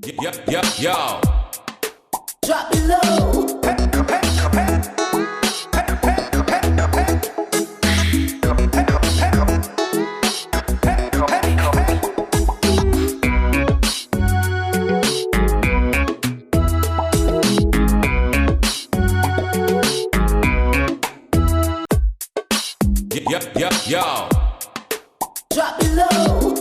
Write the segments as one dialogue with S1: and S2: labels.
S1: Yo, yo, yo.
S2: Drop it low.
S1: Yo, yo, yo.
S2: Drop it low.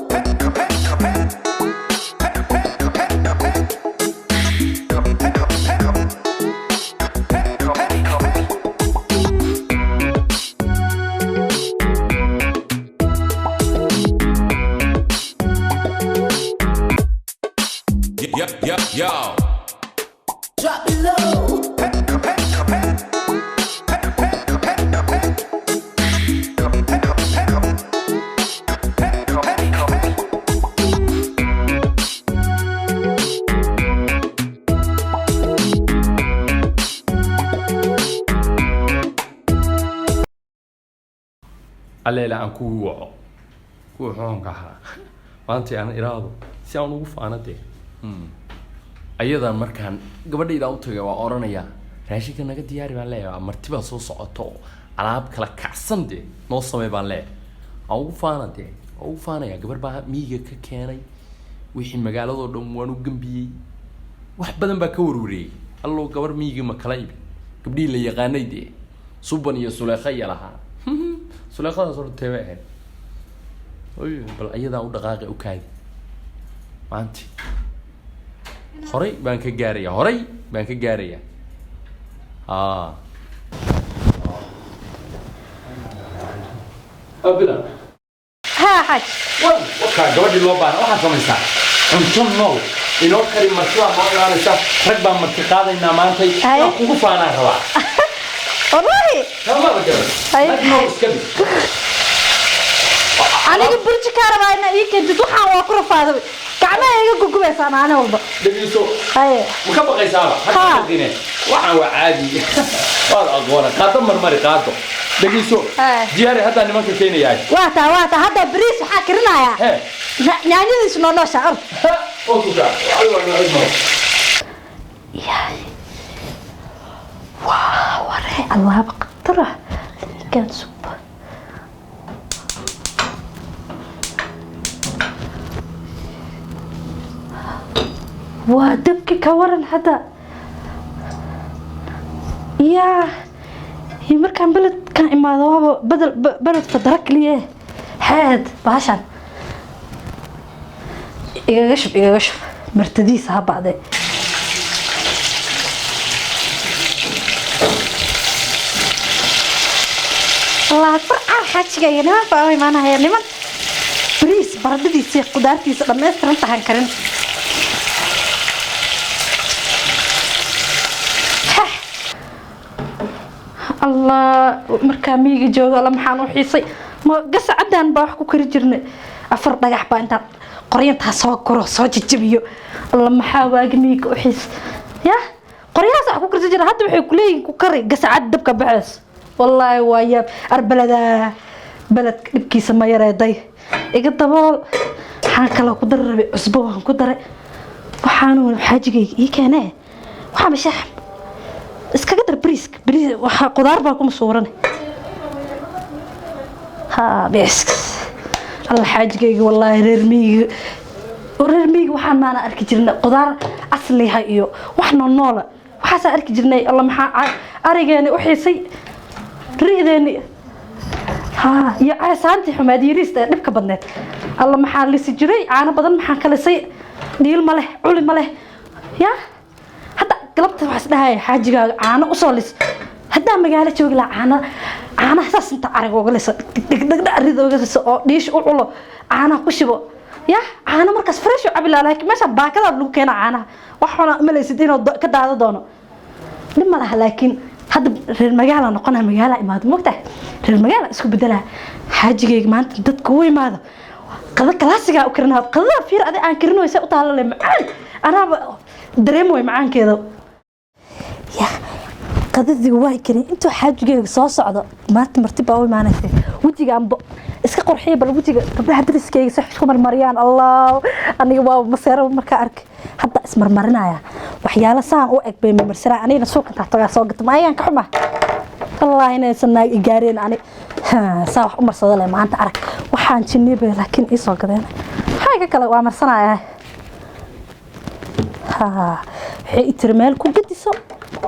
S1: Yo, yo, yo.
S2: Drop it low.
S3: Alleela aan kugu waco kuwa xuxunka ahaa maanta aan iraado si aan ugu faano dee. Ayadan markaan gabadhaydaan u tagay waa oranayaa, raashinka naga diyaari baan leeyahay, marti baa soo socoto oo alaab kala kacsan dee noo samey baan leeyahay. Aan ugu faana dee, waan ugu faanaya. Gabar baa miyiga ka keenay wixii, magaaladoo dhan waan u gambiyey, wax badan baa ka warwareeyey. Allow, gabar miyiga ma kala ibi, gabdhihii la yaqaanay dee, Suban iyo Suleekha iyo lahaa. Suleekhadaas horta teebay ahayd? Oy, bal ayadaa u dhaqaaqi, u kaadi. Maanti horay baan ka gaaraya, horay baan ka gaaraya. Ha abila.
S4: Haa xaaj.
S3: Wakaa gabadhii loo baahna. Waxaad samaysaa cunto nool inoo kari, marti baa noo imaanaysa, rag baan marti qaadaynaa maantay.
S4: Haye.
S3: Waan kugu faanaan rabaa.
S4: Wallaahi.
S3: Kamada garan.
S4: Haye.
S3: Rag nool iska dhig.
S4: Aniga burji kaa rabaa inaa ii keentid. Waxaan waa ku rafaaday, gacmaha iga gugubaysaa maalin walba.
S3: Dhegeyso.
S4: Haye.
S3: Ma ka baqaysaaba?
S4: Ha.
S3: Ha baqine, waxaan waa caadi, waad aqoona. Qaado, marmari qaado. Dhegeyso.
S4: Haye.
S3: Diyaari, haddaa nimanka keenayaa.
S4: Waa taa, waa taa. Hadda bariis waxaa karinayaa.
S3: Hee.
S4: Yaanyadiisu noo noosha ord.
S3: Oo kukaa waa noocid maro.
S4: Yaay, waa waree, alaab khatar ah ninkan suba. Waa dabki, ka waran hadda? Yaa iyo markaan beledkan imaado waaba bedel beled fadara kaliya eh. Xeed bahashan igaga shub, igaga shub, martadiisa ha bacdee. Allah akbar, car xaajiga iyo niman baa u imaanaya, niman bariis baradhadiisa iyo qudaartiisa dhammaystiran tahan karin. Heh. Allah, markaa miyiga joogo, alla maxaan u xiisay! Ma gasacadan baa wax ku kari jirnay, afar dhagax baa intaan qoryantaa soo koro soo jajabiyo. Alla maxaa waagi miyiga u xiis! Ya qoryahaas wax ku karsan jira. Hadda waxay kuleeyihiin ku kari gasacad, dabka baxeys. Wallaahi waa yaab arbaladaa, beledka dhibkiisa ma yareeday. Iga dabool. Waxaan kaloo ku dari rabay cusbo, waan ku daray. Waxaanu xaajigayga ii keenee, waxaa mashaax iskaga dar bariiska. Bariis waxaa qudaar baa kuma suuran. Ha bes. Alla xaajigayga, wallaahi reer miyiga, reer miyiga waxaan maana arki jirnay qudaar asliha iyo wax noolnoola, waxaasaa arki jirnay. Alla maxaa arigeeni u xiisay, ri'deeni ha iyo ceesaantii xumaad yariista ee dhibka badneed. Alla maxaa lisi jiray caano badan, maxaan ka lisay! Dhiil ma leh, culi ma leh. Ya hadda galabta waxaa isdhahaya xaajigaaga caano usoo lis. Haddaa magaalo joogi lahaa, caano caanaha saas inta ariga uga liso, dhigdhigdhigdha arida uga liso oo dhiish u culo, caanaha ku shibo, ya caano markaas fresh u cabi lahaa. Laakiin meesha baakadaa lagu keena caanaha, wax xuna malaysid inuu ka daado doono, dhib ma laha. Laakiin hadda reer magaala noqonaa, magaala imaado, mogtahay, reer magaala isku bedelaa. Xaajigayga maanta dadka u imaado qada kalaasigaa u karinaa. Qadada fiir adi aan karin waysa u taalale macaan, anaaba dareemo way macaankeeda. Ya qadadii waa karin intuu xaajigayga soo socdo. Maanta marti baa u imaanaysa, wejigaanba iska qurxiya. Bal wejiga gabdhaha dariskayga si isku marmariyaan. Allah, aniga waa maseero markaa arkay. Hadda ismarmarinaya waxyaalo saan u eg bay marmarsanaa. Anigana suuqa intaa tagaa soo gata, ma ayaan ka xumaa? Wallaahi inaysan naag igaareen ani. Saa wax u marsado leh maanta arag. Waxaan jinnii bay laakiin ii soo gadeen. Maxaa iga kale waa marsanayaa. Waxay i tiri meel ku gediso,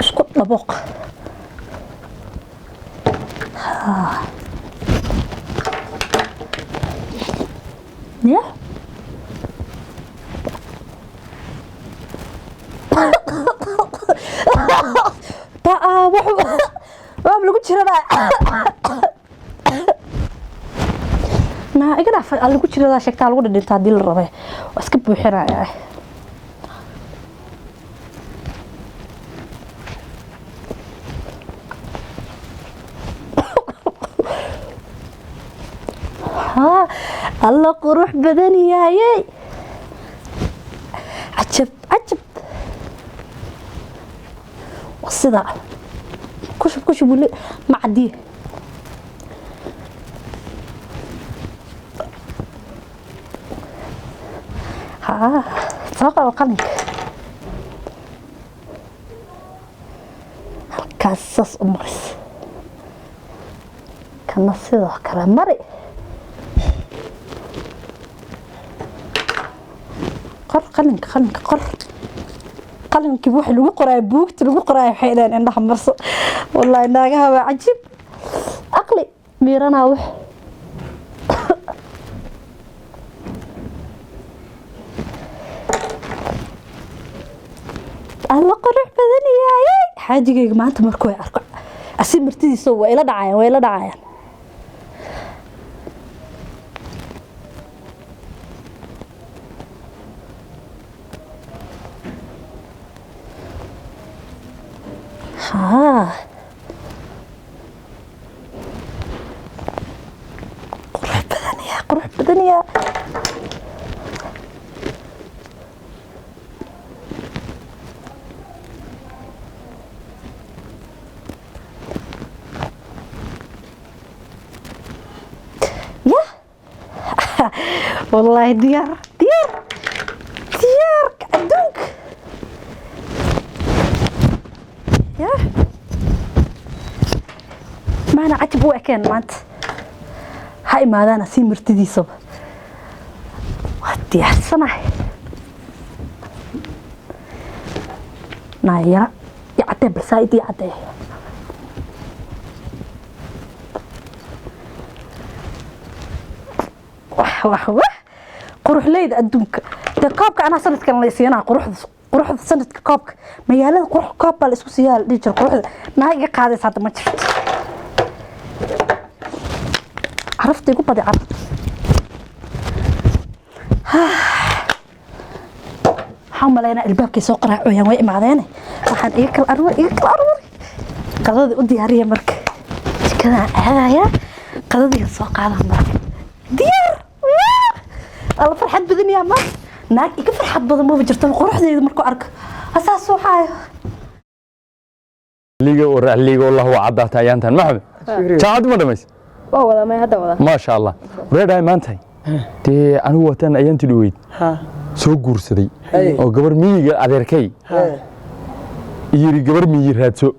S4: isku dhabooq. Ya baa wuxuu waa lagu jiradaa naa iga dhaaf. Lagu jiradaa sheegtaa lagu dhidhintaa haddii la rabay. Waa iska buuxinayaa. Haa, alla qurux badan yaayey, cajab cajab. Waa sidaa kushub kushub weli ma cadiye. Haa, soo qabo qalinka halkaas saas u maris, kana sidoo kale mari. Qor qalinka, qalinka qor, qalinkii waxa lagu qoraay, buugta lagu qoraay. Waxay dhaheen indhaha marso. Wallaahi naagaha waa cajiib, aqli miiranaa wax. Alla qurux badan yahay xaajigayga maanta markuu ay arko asi martidiisa waa ila dhacayaan, waa ila dhacayaan. Haa, qurux badan yaa, qurux badan yaa. Ya wallaahi diyaar diyaar diyaarka adduunka ya maana cajab u ekeen maanta. Ha imaadaana sii martidiisaba waa diyaarsanahay. Naayara i caddee, balsaa idii caddee. Wah wah wah, quruxleyda adduunka dee koobka anaa sanadkan la isiinaa. Quruxda, quruxda sanadka koobka magaalada, qurux koob baa la isku siiyaa la dhihi jira. Quruxda naag iga qaadaysa hadda ma jirto. Carafta igu badi, carafta. Waxaan u malaynaa albaabkay soo qaraacooyaan, way imaadeene. Waxaan iga kala aruur, iga kala aruuri. Qadadii u diyaariya marka, jikadaan aadayaa, qadadiga soo qaadaa marka. Diyaar. Waa! Alla farxad badan yaa maanta, naag iga farxad badan maba jirto quruxdeeda markuu arko asaas suuxaayo.
S3: Liiga oo liiga, wallah waa caddaata ayaantan maxamed. Jaacad ma dhamays?
S5: Waa wadaa, may hadda wadaa.
S3: Maasha Allah, wareedhahay maantay dee anigu wataan ayaantii dhoweyd soo guursaday oo gabar miyiga adeerkay yiri gabar miyi raadso.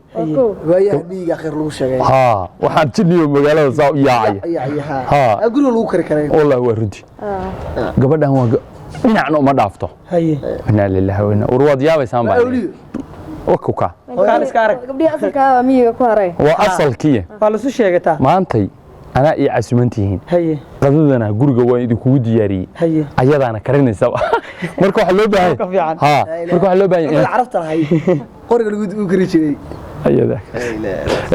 S6: Waayaha miyiga khayr lagu sheegay.
S3: Haa, waxaan jiniyo magaalada saa u yaacaya.
S6: Ayaa
S3: Ha.
S6: ha guriga lagu kari karay.
S3: Wallahi waa runtii, gabadhan waa dhinacna uma dhaafto.
S7: Haye.
S3: Inaa lillahi wa inaa, war waad yaabaysaan baa.
S6: Awliyo.
S3: Wakuka.
S7: Kaan iska arag.
S5: Gabdhihii asalkaa waa miyiga ku haray.
S3: Waa asalkiya.
S7: Waa lasu sheegataa.
S3: Maantay anaa ii casuman tihiin.
S7: Haye.
S3: Qadadana guriga waan idinkugu diyaariyey.
S7: Haye.
S3: Ayadaana karinaysaba, marka waxaa loo baahan
S7: Ka fiican.
S3: ha, marka waxaa loo baahan
S6: Marka carafta lahay qoriga lagu kari jiray.
S3: Ayada.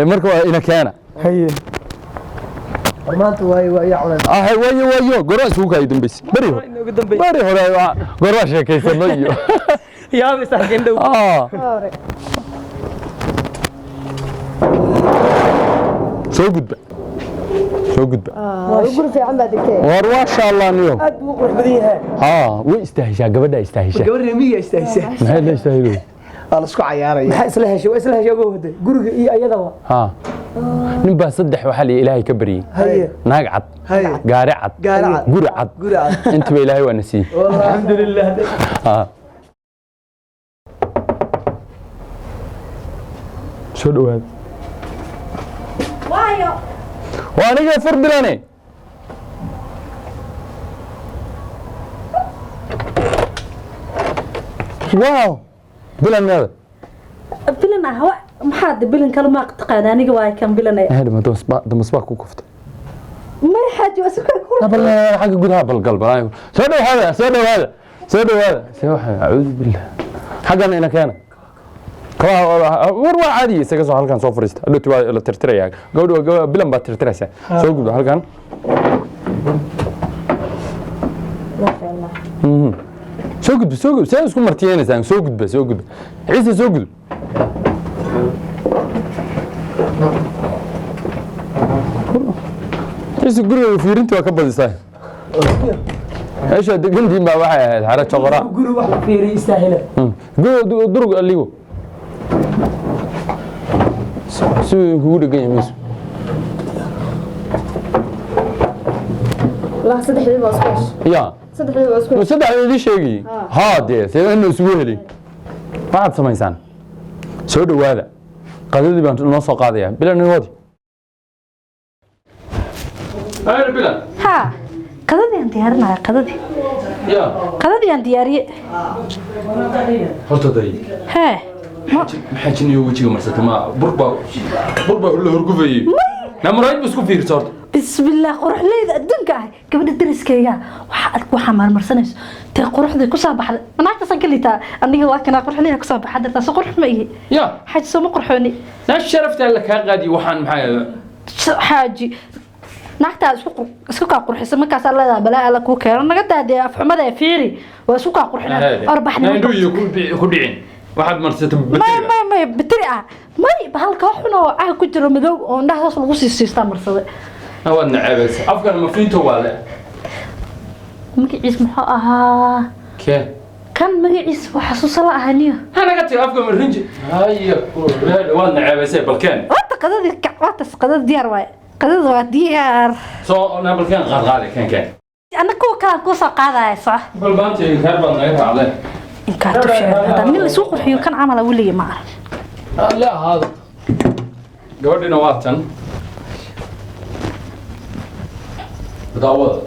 S3: Marka waa ina keena.
S7: Haye.
S6: Maanta waayo waa yaa cunay.
S3: Ah, waayo waayo, goraa isugu kaay dambaysa beri hore.
S7: Ugu dambeyn.
S3: Beri hore goraa sheekaysano iyo
S7: yaab is arkeen dhow.
S3: Ah,
S5: hore.
S3: Soo gudba, soo gudba.
S5: Guri fiican baa degtee.
S3: War maasha Allah niyo.
S7: Aad buu u qurux badan yahay.
S3: Ha, way istaahishaa gabadha, istaahishaa.
S6: Gabar miyiga istaahisa.
S3: Maxay la istaahilo?
S6: Waa la isku cayaaraya.
S7: Maxaa isla heshay? Waa isla heshay uga waday guriga iyo ayadaba.
S3: Ha, nin baa saddex waxaa la ilaahay ka baryey.
S6: Haye.
S3: Naag cad.
S6: Haye.
S3: Gaari cad.
S6: Gaari cad.
S3: Guri cad.
S6: Guri cad.
S3: Intaba ilaahay waa na siiyey.
S7: Alxamdulilah.
S3: Ha. Soo dhawaada.
S4: Waayo.
S3: Waa aniga fur bilane. Wow, bilan meeda?
S4: Bilan ah wa maxaa de bilan kale ma taqaana aniga waa kan bilanaya.
S3: Hada damasbaa ku kufta.
S4: May xaaji, waa sukaa ku.
S3: Bal xagga gudaha bal gal bal. Soo dhawaada, soo dhawaada, soo dhawaada. See waxa, acuudu billah, xaggan ina keena kabaha. War waa caadi, isaga soo halkan soo fariista. Hadhowti waa la tirtirayaa gabadha, waa gabadha bilan baad tirtiraysaa. Soo gudba halkan. Soo gudba, soo gudba. See isku martiyenaysaan? Soo gudba, soo gudba. Ciise, soo gudub. Ciise, guriga fiirintii waa ka badisaa. Meesha degantiin baa waxay ahayd xero joqora.
S7: Guri wax la fiiriyo istaahila.
S3: Guriga durug aligo siduu kugu dhegan yahay mayso.
S5: La saddexdii baa isku heshay.
S3: Ya.
S5: Saddexdii baa isku heshay.
S3: Saddexda idin sheegayey haa dee, sidee isugu heli? Waxaad samaysaan, soo dhawaada, qadadii baan noo soo qaadayaa. Bilan wadi bilan.
S4: Ha, qadadii aan diyaarinaya, qadadii.
S3: Ya.
S4: Qadadii aan diyaariye.
S3: Horta day.
S4: Hee.
S3: Maxaa jiniyo wejiga marsatay? Ma bur baa, bur baa la horgufayey? Na muraayad ba isku fiirsa horta.
S4: Bismillaah, quruxleyda adduunka ah gabadha dariskayga waxa aad waxaa marmarsanayso tee quruxday ku soo baxday naagtaasaan ka liitaa aniga. Waa kanaa quruxleyda ku soo baxa dartaa, soo qurux ma ihi?
S3: Ya.
S4: Xaaji, soo ma qurxooni?
S3: Naa sharaftaa la kaa qaadiyo waxaan maxaa?
S4: Xaaji, naagtaa isku kaa qurxisa markaasaa leedahay balaa alla kuu keeno naga daadee afxumada ee fiiri waa isku kaa qurxina orbaxnimo.
S3: Indhuhu iyo ku dhicin waxaad marsatay.
S4: May may may, bitiri ah may, bahalka wax xun oo caag ku jiro madow oo indhaha saas lagu sii siistaa marsaday.
S3: Waad naceebaysa afkan mafiinto waa le.
S4: Magaciis muxuu ahaa?
S3: Kee?
S4: Kan magaciis waa xasuuso la ahaniyo.
S3: Hanaga tiri afka ma rinji haya, waad naceebaysay, balkeen.
S4: Waata qadadii, waatas qadada diyaar waaye, qadada waa diyaar.
S3: Soo na balkeen, qaad qaade, keen keen.
S4: Anna kuwa kalaan kuu soo qaadaya, soco.
S3: Bal maanta inkaar baad naga raacday.
S4: Inkaar tusheed hadaa nin laisku qurxiyo kan camala weligii ma arag.
S3: La ahaado, gabadhina waa tan daawada.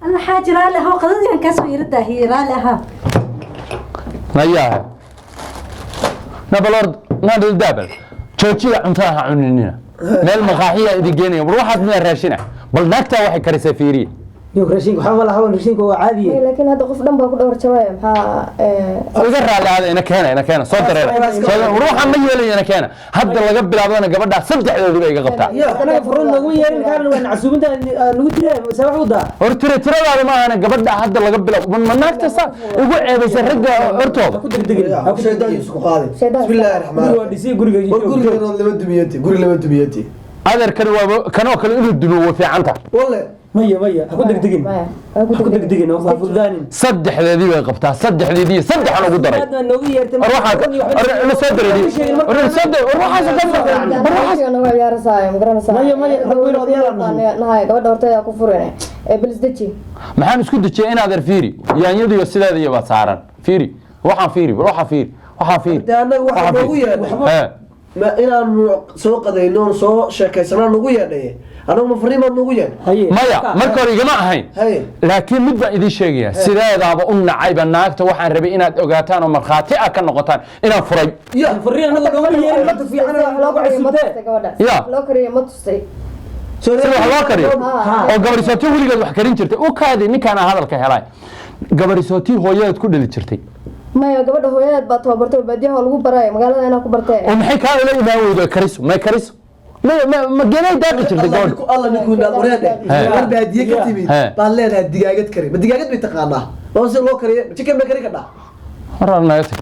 S4: Alla xaaji, raalli ahaw, qadadii aan kaasoo yara daahiyey, raalli ahaa.
S3: Nayaha nabalord nadaldaabal, joojiya cuntada ha cuninina, meel maqaaxiya idin geenaya. War waxaad miyaa raashina? Bal naagtaa waxay karisay fiiriye.
S7: Yo, raashinka waxba ma laha, raashinka waa caadi.
S5: Laakiin hadda qof dhan baa ku dhowr jabaya, maxaa?
S3: Iga raalli aada, ina keena, ina keena, soo dareera. War waxaan ma yeelaya, ina keena. Hadda laga bilaabdana gabadhaa saddexdoodiba iga qabtaa.
S7: Anaga furun nagu yeerin kaarna waan casuuminta nagu tira se wax u daa.
S3: Hor tira tiradaada ma ahana, gabadha hadda laga bilaabo ma naagta saa igu ceebaysa ragga hortooda.
S7: Ku degdegin.
S6: Shaydaan isku qaaday. Bismillaahi raxmaani.
S7: Guriga waa dhisay guriga.
S6: War guriga lama dumiyati, guri lama dumiyati.
S3: Adeerkani waaba kanoo kale inuu dumo way fiicanta.
S6: Walle.
S7: Maya maya, ha ku degdegin, ha ku degdegin, ha fududaanin.
S3: Saddexdeedii bay qabtaa, saddexdeedii saddexan ugu daray.
S7: Aad noogu yeertay.
S3: War waxaa war la soo dareeriy, war la soo dar, war waxaas ka war waxaas.
S5: Nagu ciyaarasaayo, ma garanaysaa?
S7: Maya, maya, rag weyn odayaal aan nahay.
S5: Nahay gabadha horteeda ku furine ee balis deji.
S3: Maxaan isku dejiyay in adeer? Fiiri yaanyadiyo sideeda iyo baad saaran. Fiiri waxaan, fiiri bal waxaa, fiiri waxaa, fiiri.
S6: Dee annaga waxaa noogu yeedhay
S3: Ee,
S6: ma inaanu soo qadayno oon soo sheekaysanaa nagu yeedhay? Anagu ma fariin baad noogu yeedhay?
S7: Haye.
S3: Maya, marka hore igama ahayn.
S6: Haye.
S3: Laakiin mid baan idiin sheegaya, sideedaaba u nacayba naagta. Waxaan rabay inaad ogaataan oo markhaati ah ka noqotaan inaan furay.
S6: Ya.
S7: Furriin anaga nooma yeerin, mata fiican
S5: loo
S7: loogu
S5: kariyo ma
S7: casuumtee.
S5: tustay gabadha?
S3: Ya.
S5: Loo kariyo ma tustay?
S3: Sida wax loo kariyo oo gabadhisooti weligeed wax karin jirtay u kaadi ninkaana hadalka helay, gabadhisooti hooyadeed ku dhali jirtay.
S5: Maya, gabadha hooyadeed baa tababartay oo baadiyaha waa lagu baraya, magaalada inaa ku bartee.
S3: Oo maxay kaa ula imaan weydo? Kariso may kariso ma genay daaqi jirtay gabadha?
S6: Alla ninkuu naad wareedhe.
S3: He.
S6: War baadiye ka timid
S3: He.
S6: baad leedahay digaagad kari. Ma digaagad bay taqaanaa? Ma si loo kariyo? Ma chicken bay kari kadhaa?
S3: Warar naga tag.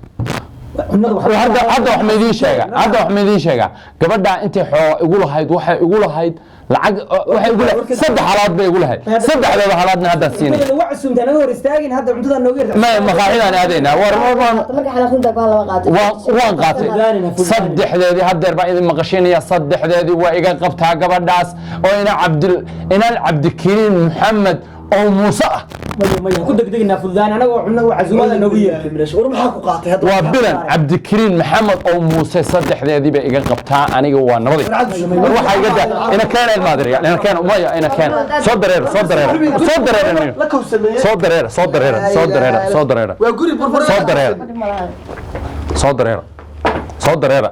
S7: Cunnada waxa
S8: Hadda wax ma idiin sheega, hadda wax ma idiin sheega. Gabadha intay xoo igu lahayd, waxay igu lahayd lacag, waxay igu lahayd 3 halaad bay igu lahayd, saddexdooda halaadna haddaan siinay.
S7: Cuntada waa casuumtaa, naga hor istaagin hadda, cuntada nooga yarta.
S8: Ma maqaaxidaan aadaynaa? War
S5: Marka xanaaqinta go'aan lama qaato.
S8: Waan qaatay saddexdeedii, haddeer baan idin maqashiinaya. Saddexdeedii waa iga qabtaa gabadhaas oo ina Cabdil, inaan Cabdikariin Maxamed oo Muuse ah.
S7: Maya, maya, ku degdeginaa, fududaan anagoo cunno casuumada noogu yeertay.
S6: War maxaa ku qaatay hadda?
S8: Waa Bilan Cabdikariin Maxamed oo Muuse, saddexdeedii bay iga qabtaa. Aniga waa nabadi. War waxaa iga daa, ina keena, ilmaadiriya, ina keena. Maya, ina keena, soo dareera, soo dareera, soo dareera.
S6: La kowsameeyey.
S8: Soo dareera, soo dareera, soo dareera, soo dareera.
S6: Waa guri burbur.
S8: Soo dareera, soo dareera, soo dareera.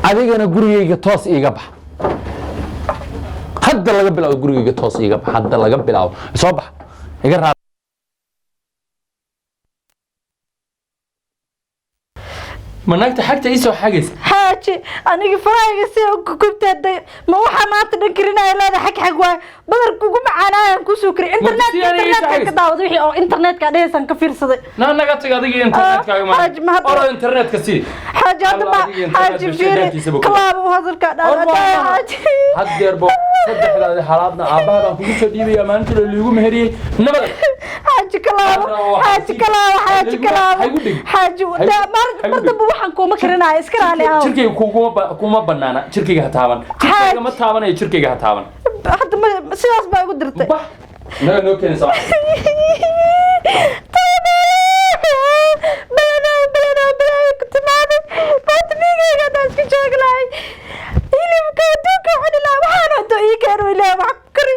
S8: Adigana gurigayga toos iiga bax hadda laga bilaabo. Gurigayga toos iiga bax hadda laga bilaabo. Soo bax, iga raa.
S3: Ma naagta xagta ii soo xagaysa?
S4: Xaaji, aniga farahayga si ku gubtaaday, ma waxaa maanta dhan karinaya leeda? Xag xag waay, badarka ugu macaanaayaan kusoo kariy internet.
S3: Si aniga ii
S4: Internetka ka
S3: xagaysa?
S4: daawada wixii oo internetka dhehaysan ka fiirsaday.
S3: Naa naga tag adiga iyo internetkaaga. Ma
S4: Xaaji, ma hadda-
S3: oro internetka sii.
S4: Xaaji, hadda ma
S3: Alla, adiga internet
S4: xaaji
S3: bulshada
S4: fiiri
S3: dantiisaba ku
S4: kalaaba hadalka dhaa xaaji.
S3: Haddeer bo saddexdaadi halaadna aabbaha baan kugu soo dhiibaya maalintii la liigu meheriyey. Nabad.
S4: Xaaji, kalaabo.
S3: Hadda
S4: Xaaji, kalaabo. Xaaji, kalaabo.
S3: Haygu dhig.
S4: Xaaji, mar
S3: Haygu
S4: mar
S3: dhig.
S4: dambe waxaan kuuma karinaya, iska raali ahow.
S3: Jirkayga kuma banaana, jirkayga ha taaban, jirkayga ma taabanayo, jirkayga ha taaban.
S4: Hadda ma sidaas baa igu dirtay?
S3: Bax, naga noo keenaysa wax.
S4: Balanow, balanow, balaayo ku timaaday maanta. Migayga haddaan iska joogi lahay, hilibka adduunka cuni lahaa. Waxaan cunto ii keeno, ilaah wax ku kari.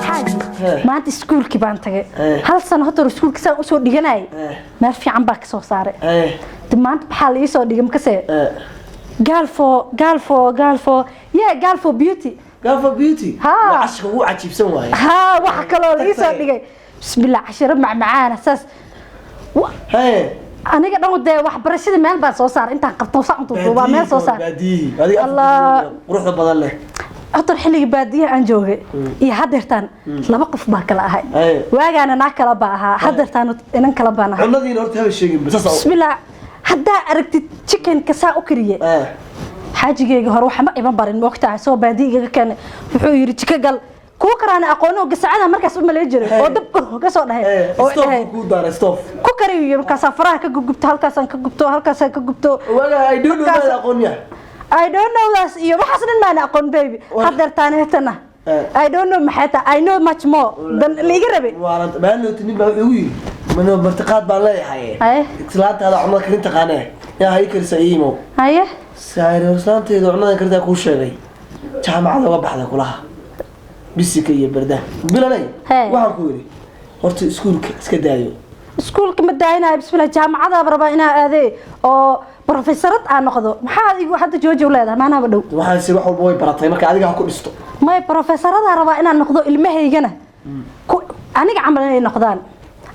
S4: Xaaji, maanta iskuulkii baan tagay. Hal sano horta hore iskuulka saan usoo dhiganayay, meel fiican baa kasoo saaray. Dib maanta maxaa la iisoo dhigay makase? Girl for, girl for, girl for, yeah, girl for beauty.
S6: Girl for beauty.
S4: Ha.
S6: Waa cashka ugu cajiibsan waaye.
S4: Haa, waxa kaloo la iisoo
S6: Tagtay.
S4: dhigay, bismillah, cashiro macmacaana saas. Aniga dhan dee waxbarashada meel baan soo saaray, intaan qabto saan duuduubaa meel soo saaray.
S6: Baadiyihii adiga.
S4: Allah.
S6: Quruxda badan leh.
S4: Horta xilligii baadiyaha aan joogay iyo haddeertaan laba qof baa kala ahay. Waagaana naa kala baa ahaa, haddeertaan inan kala baan ahay.
S6: Cunadiina horta haba sheegin saas.
S4: Bismillah, haddaa aragtid chickenka saa u kariye. Xaajigayga hore waxa ma iman barin, moogtahay, soo baadiya igaga keenay. Wuxuu yidhi jiko gal kuwa karaana aqooni oo gasacada markaas u malay jiray oo dab ka soo dhahay oo
S6: Stove
S4: dhahay
S6: kuu daaray stove.
S4: Ku kariyo, markaasaa faraha ka gubgubto, halkaasaan ka gubto, halkaasaan ka gubto.
S6: Waaga I don't know. Maada aqoon miya?
S4: I don't know daas iyo waxaas dhan maana aqoon, baby. Haddeertaan heetana I don't know maxay tahay, I know much more than liiga rabay.
S6: Waaranta maalin nin baa wuxuu igu yidhi mano martiqaad baan leeyahay. Islaantaada cunada karin taqaanee, yaa hay karisa iimow. Saare, islaantayda cunadan karintaa kuu sheegay, jaamacada uga baxday kulaha bisika iyo bardaha bilanay. Waxaan ku yidhi horta iskuulka iska daayo.
S4: Iskuulka ma daayinayo, bismillah, jaamacadaaba rabaa inaa aadee oo professorad aan noqdo. Maxaa igu hadda jooji u leedahay maanaaba dhow?
S6: Waxaan si wax walba way baratay, marka adiga ha ku dhisto.
S4: May, professораdaa rabaa inaan noqdo, ilmahaygana ku aniga camal inay noqdaan.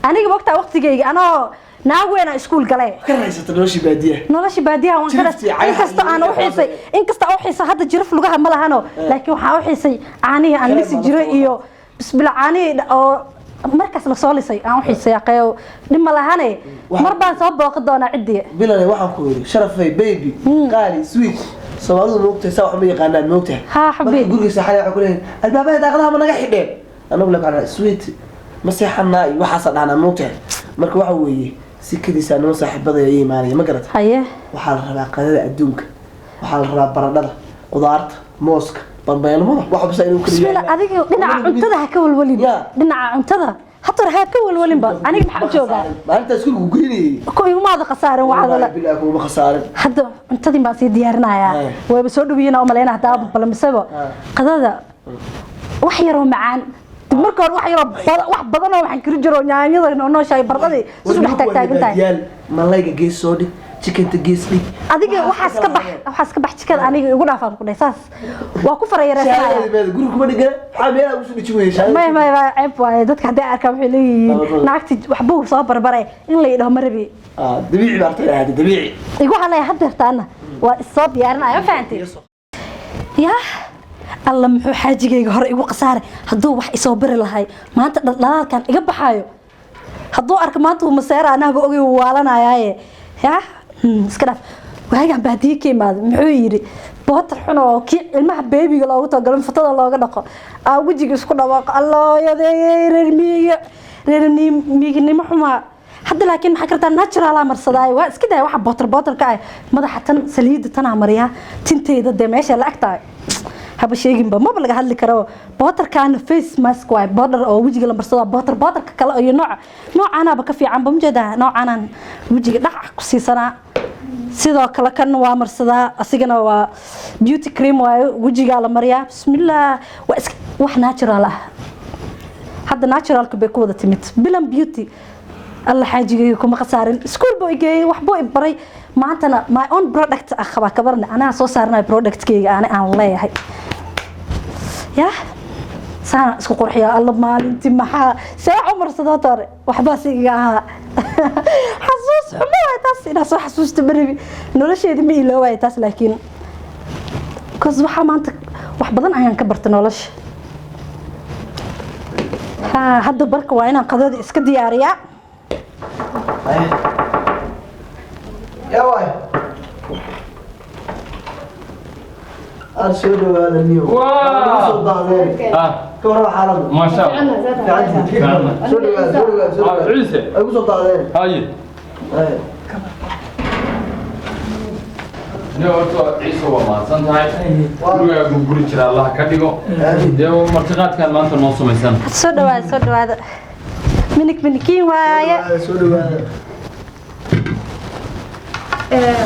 S4: Aniga waqtaa waqtigayga anoo naag weyn aan iskuul galay.
S6: Ka raysata noloshii baadiyaha.
S4: Nolosha baadiyaha waan ka
S6: Jiriftii cagaha
S4: inkastoo aan
S6: iyo
S4: u xiisay, inkastoo aan u xiisay hadda jirif lugaha ma lahano, laakiin waxaan u xiisay caanihii aan lisi jiray iyo bismillah, caanihii oo markaas la soo lisay aan u xiisay. Aqeeyo dhib ma lahane, mar baan soo booqi doonaa ciddii.
S6: Bilanay, waxaan ku yidhi sharafay, baby qaali, sweet, Soomaalidu moogtahay saa wax ma yaqaanaan, moogtahay.
S4: Haa, xabiib.
S6: Marka guriga seexanaya waxay ku leeyihin albaabada daaqadaha ma naga xidheen. Anagu le waxaan sweet ma seexanaa iyo waxaasa dhahnaa, moogtahay. Marka waxa weeye sikadiisa nima saaxiibadaya ii imaanaya, ma garata?
S4: Haye.
S6: Waxaa la rabaa qadada adduunka, waxaa la rabaa baradhada, qudaarta, mooska, bambeelmada, wax bisa inuu kaliya.
S4: Bismillah, adiga dhinaca cuntada ha ka walwalin. Dhinaca cuntada hatar ha ka walwalinba, aniga maxaa u joogaa?
S6: Maalinta iskuulku geynayay.
S4: Ku igumaada khasaarin waxaad.
S6: Bilaa kuma khasaarin.
S4: Hadda cuntadii baan sii diyaarinayaa, wayba soo dhaweeyeen oo malaynaa hadda aaba balamisaba qadada wax yaroo macaan. Marka hore wax yaroo wax badan oo waxaan kari jiro yaanyada nooshahay baradhadii si dhex taagtaagan tahay.
S6: Yaal malayga gees soo dhig, chickenta gees dhig.
S4: Adiga waxaas ka bax, waxaas ka bax jikada, aniga igu dhaafaan ku dhahay, saas waa ku farayareysanaya.
S6: Guriga kuma dhigana, maxaa meelaha ugu soo dhijin weyey shahaadada?
S4: Maya maya maya, ceeb waaye. Dadka hadday arkaan waxay leeyihiin naagti waxbuu soo barbaray, in la yidhaho ma rabi.
S6: Ah, dabiici baa artay ahayd, dabiici.
S4: Igu halaya haddeertaana waa issoo diyaarinaya, ma fahantay? Yaa alla, muxuu xaajigayga hore igu khasaaray? Hadduu wax isoo bari lahay, maanta dhaldhalaalkan iga baxaayo hadduu arko maanta uu maseera, anahaba ogay, wuu waalanayaaye. Yaa iska dhaaf, waagaan baadiye ka imaaday muxuu yidhi bootar xun oo kii ilmaha beebiga loogu talagalo fatada looga dhaqo aa wejiga isku dhawaaqo. Allooyadeeyey, reer miyiga, reer miyignimo xumaa. Hadda laakiin maxaa kartaa, naturalaa marsadaayo, waa iska daaya waxa bootar bootarka ah. Madaxa tan saliidda tanaa mariyaa, tinteyda dee meesha la ag tahay haba sheeginba, maba laga hadli karo. Bootarkaana face mask waay, boodhar oo wejiga la marsado. Bootar bootarka kale iyo nooca noocaanaaba ka fiicanba, majeedaa? Noocaanaan wejiga dhac ku siisanaa. Sidoo kale kan waa marsadaa, asigana waa beauty cream waayo, wejigaa la mariyaa. Bismillaah, waa iska wax natural ah. Hadda naturalka bay ku wada timid Bilan Beauty. Alla, xaajigayga kuma khasaarin, iskuul buu igeeyey, wax buu i baray. Maantana my own product ah qabaa, kabarna anaa soo saaranayo productkayga ani aan leeyahay. Yah, saana isku qurxiya. Alla, maalintii maxaa see cumar sadoo hore waxbaa si iga ahaa xasuus xumo waay taas, inaa soo xasuusta beribi nolosheedi ma iloowaay taas, laakiin because waxaa maanta wax badan ayaan ka bartay nolosha. Ha, hadda barka waa inaan qadada iska diyaariyaa.
S6: Yaa waay, aan soo dhawaada niyo.
S3: Waa.
S6: Soo daadeen. Ka warrama xaaladda?
S3: Maasha Allah.
S6: Fiicantihiin? Soo dhawaada, soo dhawaada, soo dhawaada.
S3: Ciise.
S6: Ay ku soo daadeen.
S3: Haye.
S6: Haye.
S3: Nin horta Ciise waa mahadsan tahay, gurigaa gurguri jira Allah ka dhigo. Dee martiqaadkan maanta noo samaysan.
S4: Soo dhawaada, soo dhawaada, minig minikiin waaye.
S6: Soo dhawaada.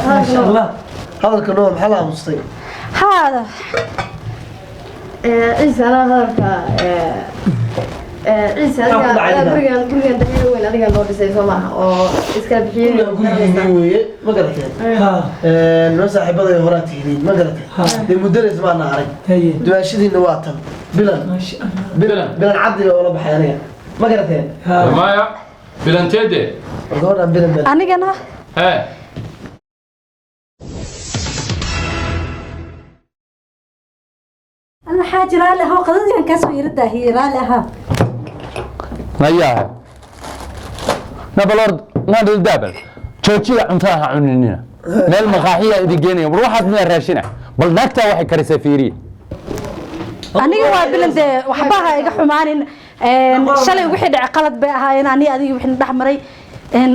S7: Maasha Allah.
S6: Hadalka noo maxaa la aamustay?
S4: Haada.
S5: Ciise, anaa hadalka. Ciise,
S6: Maxaa ku dhacay?
S5: Adiga gurigan daheer weyn adiga noo dhisay, soo maaha? Oo iskala bixiyey.
S6: Gurigan gurigiinii weeye, ma garateen? Noo saaxiibaday horaa tihiin, ma garateen? Dee muddadays maana arag. Dumaashadiina waa tan Bilan.
S7: Maasha Allah.
S6: Bilan, Bilan cabdi baa ula baxay aniga, ma garateen?
S3: Maya, bilanteede.
S6: War gabadhan Bilan baa
S4: Anigana
S3: hee.
S4: Alla xaaji, raalli ahaa, qadadii aan kaasoo yara daahiyey, raalli ahaa.
S8: Nayaha nabalord nadaldaabal, joojiya cuntada ha cuninina, meel maqaaxiya idin geenaya. War waxaad miyaa raashina? Bal naagtaa waxay karisay fiiriye.
S4: Aniga waa Bilan, dee waxba ha iga xumaanin. Shalay wixii dhacay qalad bay ahaayeen, aniga adiga wixii dhex maray.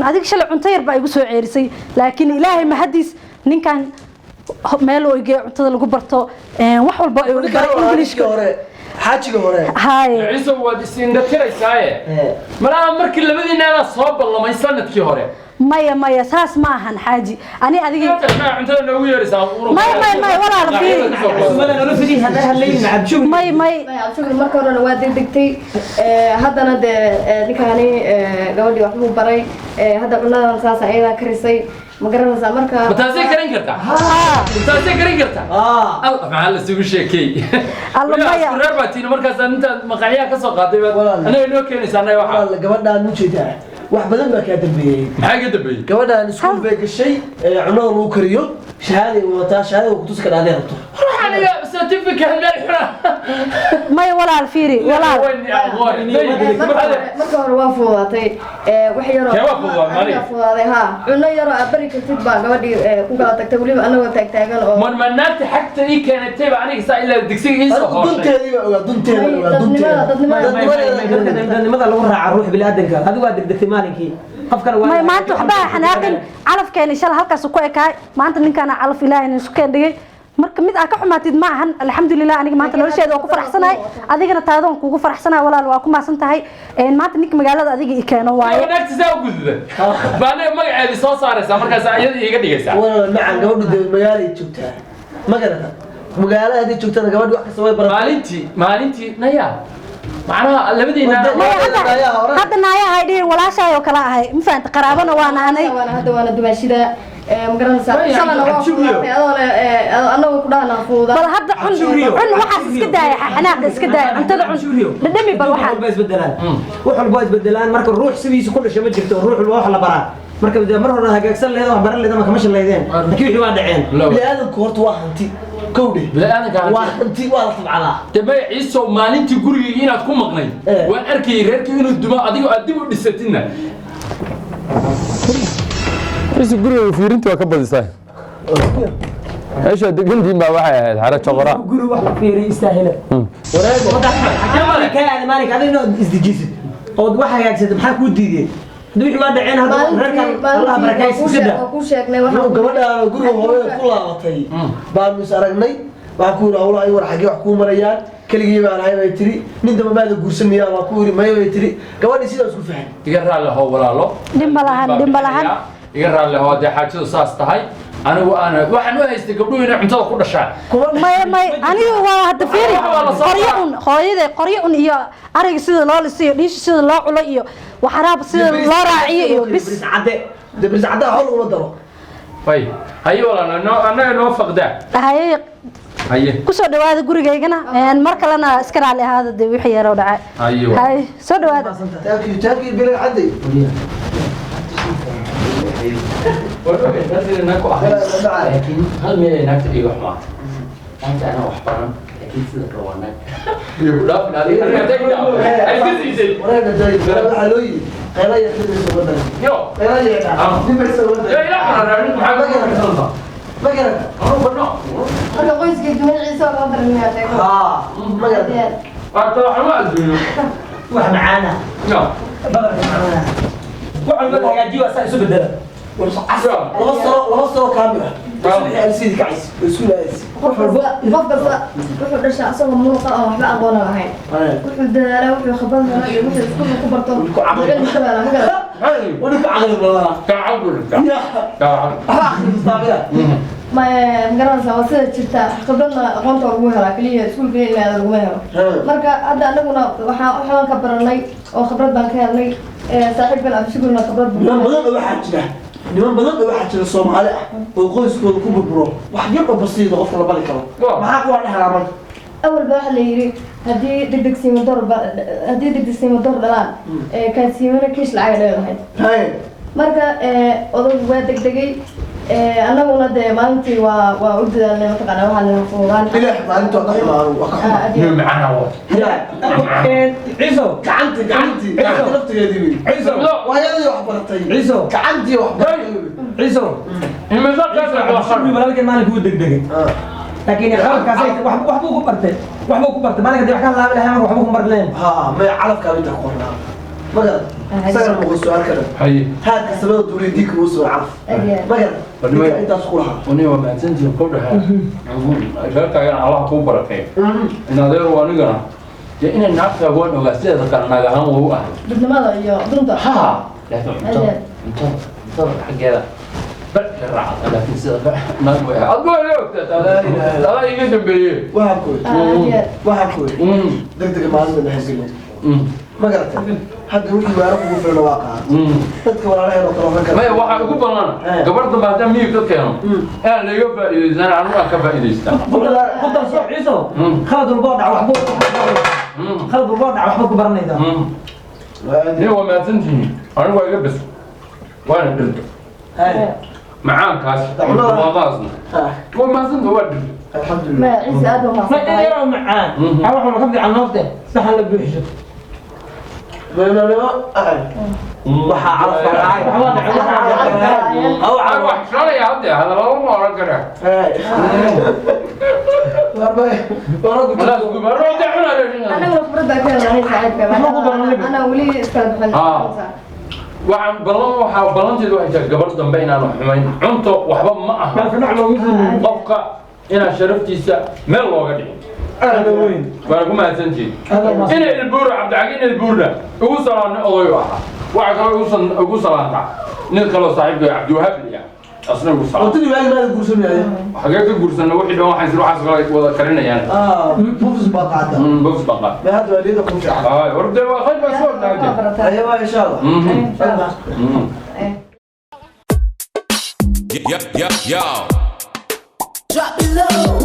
S4: Adiga shalay cunto yar baa igu soo ceerisay, laakiin Ilaahay mahadiis ninkan meel oo igeeyo cuntada lagu barto, wax walba ay baray Englishka.
S6: Hore, xaajiga hore.
S4: Haye.
S3: Ciise, waad isindhatiraysaaye. Malaha markii labadiinaana soo ballamay sanadkii hore.
S4: Maya maya, saas ma ahan xaaji, ani adiga
S3: maxaa cuntada noogu yeeraysaa?
S4: Maya maya maya, walaal fiiri.
S7: Cusubada nolo fidii hadda hadlaynin Cabdishukri.
S4: May may.
S5: Cabdishukri, marka horena waa degdegtay, haddana dee ninkaani gabadhii waxbuu baray, hadda cunadan saas ayadaa karisay, ma garanaysaa marka?
S3: Ma taasay karin kartaa? Taasay karin kartaa? Al maxaa la isugu sheekeey?
S4: Alla, maya.
S3: Isku reer baa tiina, markaas intaad maqaxyaha ka soo qaaday baad
S6: Walaal.
S3: anaga inoo keenaysaa annaga waxa.
S6: Walaal, gabadhaan u jeedaa wax badan baa kaa dambeeyey.
S3: Maxaa ka dambeeyey?
S6: Gabadhaan iskuul bay gashay ee cunada lagu kariyo, shahaaday wadataa, shahaadada waa kutusi kadhaa rabto.
S3: Aniga certificate meel xuna.
S4: Maya walaal, fiiri walaal.
S5: Marka hore waa fududaatay, wax yaroo
S3: Kee waa fududaaday, Mari?
S5: Anigaa fududaaday ha. Cunno yaroo aad bari kartid baa gabadhii ku kala tagtay, weliba anagoo taagtaagan oo
S3: Marmanaagta xagta ii keenatay baa aniga saa ilaa digsiga ii soo
S6: Anigu
S3: hooshay.
S6: dunteedii baa ogaa, dunteeda ogaa, dunteeda.
S5: Dadnimada.
S7: Dadnimada lagu raaca ruux bini'aadanka. Adigu waa degdegtay maalinkii, qofkana waa
S4: May, maanta waxba ha xanaaqin. Calafkeena shalay halkaas ku ekaay, maanta ninkaana calaf Ilaahayna isu keen dhigay. Marka mid aa ka xumaatid ma ahan. Alxamdulilah, aniga maanta nolosheeda waa ku faraxsanahay, adigana taadoon kugu faraxsanahay. Walaal, waa ku maasan tahay. Maanta ninka magaalada adiga i keeno waaye.
S3: Naagta saa u gududay baa aniga magaceedii soo saaraysaa, markaas iyada iiga dhigaysaa.
S6: Walaal macan, gabadhu dee magaalay joogtaa, ma garata? Magaalada haddii joogtana gabadhi wax kasta way baratay.
S3: Maalintii naya. Macnaha labadiina
S4: Maya, hadda naayaha ay dhihin walaashaay oo kale ahay, ma fahanta? Qaraabana waan ahnay.
S5: Waana hadda waana dumaashida, ma garanaysaa, shalana waa fududaatay adoo le annagu ku dhahnaa fududaa.
S4: Bal hadda cun, cun, waxaas iska daaya, xanaaqa iska daaya, cuntada cun, dhadhami bal waxaan.
S7: Walba isbedelaan, wax walba waa isbedelaan. Marka ruux sidiisa ku dhashay ma jirto, ruux walba wax la baraa. Marka dee mar hore hagaagsan lehed, wax baran lehed ama kama shalaydeen, laakiin wixii waa dhaceen.
S6: Bini'aadamku horta waa hanti kowdhe.
S3: Bini'aadamka hanti.
S6: Waa hanti, waa la tabcadaa.
S3: Dee maya Ciisow, maalintii gurigayga inaad ku maqnayd waan arkayay reerkii inuu dumo, adigoo aad dib u dhisatidna.
S8: Ciise, guriga fiirintii waa ka badisay. Meesha degantiin baa waxay ahayd xero joqora.
S7: Guri wax la fiiriyo istaahila. Kaa aada maalinka adiga inaad isdejisid ood wax hagaagsatid, maxaa kuu diideen? Hadda wixii waa dhaceen, hadda reerkan Allah barakaysi sida.
S5: Waa kuu sheegnay waxaan.
S6: Gabadhaan guriga hooyada ku laabatay baanu is aragnay. Waxaan ku yidhi, hawlaha ay war xaggee wax kuu marayaan? Keligii baan ahay bay tiri. Nin damba maada guursan miyaa baan ku yidhi. Maya bay tiri. Gabadhii sidaa isku fahan.
S3: Iga raalli ahow walaalo.
S4: Dhib ma lahan, dhib ma lahan.
S3: Iga raalli ahow haddii xaajadu saas tahay. Anigu aan waxaan u haystay gabdhuhu inay cuntada ku dhashaan.
S4: Maya, maya, anigu waa hadda fiiri, qoryo un hooyaday, qoryo un iyo ariga sida loo lisiyo, dhiisha sida loo culo iyo waxaraab sida loo raaciyo iyo bis.
S7: Cadde.
S6: Dee baris caddaha xool uguma daro.
S3: Hay haye walaalo, noo annaga noo faqdaa.
S4: Haye.
S3: Haye.
S4: Kusoo dhawaada gurigaygana, mar kalena iska raali ahaada dee wixii yaroo dhacay.
S3: Haye.
S4: Haye, soo dhawaada.
S6: Thank you, thank you, bilan cadday.
S3: Laakiin hal meel ay naagta iiga xumaatay, naagta anaa wax baran, laakiin sida kale waa naag iyo ku dhaafin adiga ay iska siisay.
S6: Wareega day waxaa loo yidhi qayla yar dhibaysa wadan.
S3: Yo.
S6: Qayla yar dhibaysa wadan.
S3: Yo, ila xaraarin maxaa ka garanaysaa?
S6: Ma garan.
S3: Anu barno.
S5: Marka qoyskii dumaciisa waa loo dareemayaa sheeko.
S6: Haa, ma garan.
S3: Waa tawaxuma adduunyo.
S7: Wax macaana.
S3: Yo.
S7: Badarka macaana, wax walba la hagaajiyo asaa isu bedela.
S6: 2 sano, 2 sano kaamil ah subaxii alsidii kacays oo isku laayaysa.
S5: Qof kasta wuxuu dhashaa asagoo muruqa oo waxba aqoona lahayn. Wuxuu dadaalaa, wuxuu khibrad helo iyo wuxuu iskuulka ku barto cilmi ka helaa, ma garan?
S6: Wani ku caqli badanaa. Waxba akhristaamida.
S5: Ma garanaysaa? Waa sida jirta, khibradna aqoonta waa lagu helaa, keliya iskuulka in la aado laguma helo. Marka hadda anaguna waxaan ka baranay oo khibrad baan ka helnay, saaxiibkan Abshukurna khibrad buu
S6: Niman badan oo waxaa jira, niman badan oo waxaa jira Soomaali ah oo qoyskooda ku burburo wax yar oo basiida qofka la bari karo. Maxaa kuwa dhexlaa marka?
S5: Awalba waxaa la yidhi haddii degdegsiimo door haddii degdegsiimo door dhalaan, kaasiimana kiish lacag leedahay. Marka odaygu waa degdegay, annaguna dee maalintii waa u dadaalnay, mataqaana, waxaa la fududaan.
S6: Ilaah, maalinta waa ka xumaan, waa ka xumaan.
S3: Macana waa.
S7: Ciiso.
S6: Gacanti, gacanti, gacanti laftigeedii wey.
S7: Ciiso.
S6: Waa iyadii wax baratay.
S7: Ciiso.
S6: Gacantii wax baratay wey.
S7: Ciiso. Walaalkeen maalinka wuu degdegay, laakiin qalabkaas wax buu ku bartay, wax buu ku bartay maalinka. Dee wax ka laabi lahaa marka waxba ku barleen.
S6: Haa, may calafkaa inta ku qornaa ma garan. Isagana muqu su-aal kale.
S3: Haye.
S6: Haadka samada duuliya diinka uu soo calaf, ma garan? Ninka intaas ku lahaa.
S3: Wani waa mahadsantihiin ku dhaxee. Reerkaagana Allah kuu barakeeyo. In adeeru anigana dee inay naagtaa waan ogaa, sideeda kale naag ahaan waa u ahay.
S5: Dadnimada iyo dunta.
S3: Ha, laakiin cuntada xaggeeda bal ka raacda, laakiin sida kale naag way ahay. Adba waa ogtaa, adaa iga dambeeye.
S6: Waxaan ku waxaan ku degdega maalinta mahadgelin, ma garatay? Hadda wixii waara kugu filan waa qaad dadka walaalaheen oo kale oran kara.
S3: Maya, waxaa ugu badan gabar dambe haddaan miyig ka keeno inaan laiga faa'iidaysan, anigu aan ka faa'iidaystaa.
S7: Ku darso Ciiso, khalad walba oo dhac waxbuu, khalad walba oo dhac waxbaad ku baranaysaa.
S3: Nin waa mahadsantihiin, anigu waa iga bes, waana dhirto macaankaas barwaaqadaasna waa mahadsanta, waa dhirto.
S6: Alxamdulilah.
S5: Ciise, aad waa
S7: Ma in yaroo macaan wax walba ka fiican noofte saxan la buuxisho.
S6: Waxaa calafka dhacay.
S3: Wax shalaya hadde hadalada ma oran kara.
S5: Anaguna khibrad baan ka helnay saaxiibka, anaa weli iskala bixin.
S3: Waxaan ballan, waxaa ballanteedu waxay tahay gabar dambe inaan wax xumayn. Cunto waxba ma aha, qofka inaan sharaftiisa meel looga dhigin. Waana ku mahadsantihiin. Ina Ilbuura Cabdicagi, ina Ilbuurna ugu salaamnay, odayu ahaa. Waxaa kaloo ugu salaantaa nin kaloo saaxiibka Cabdiwahaab la yahay. Asna ugu salaam.
S6: Waqtidii waagi maada guursanaya.
S3: Xagee ka guursanna? Wixii dhan waxaan waxaas kala wada karinayaan.
S6: Bufis baa qaata.
S3: Bufis baa qaata.
S6: Ma hadda waa liyada ku fiican.
S3: Ay, war dee waa khayr baa soo dhaawtay.
S6: Aye, waa insha Allah.
S1: Yo, yo, yo.
S2: Drop it low.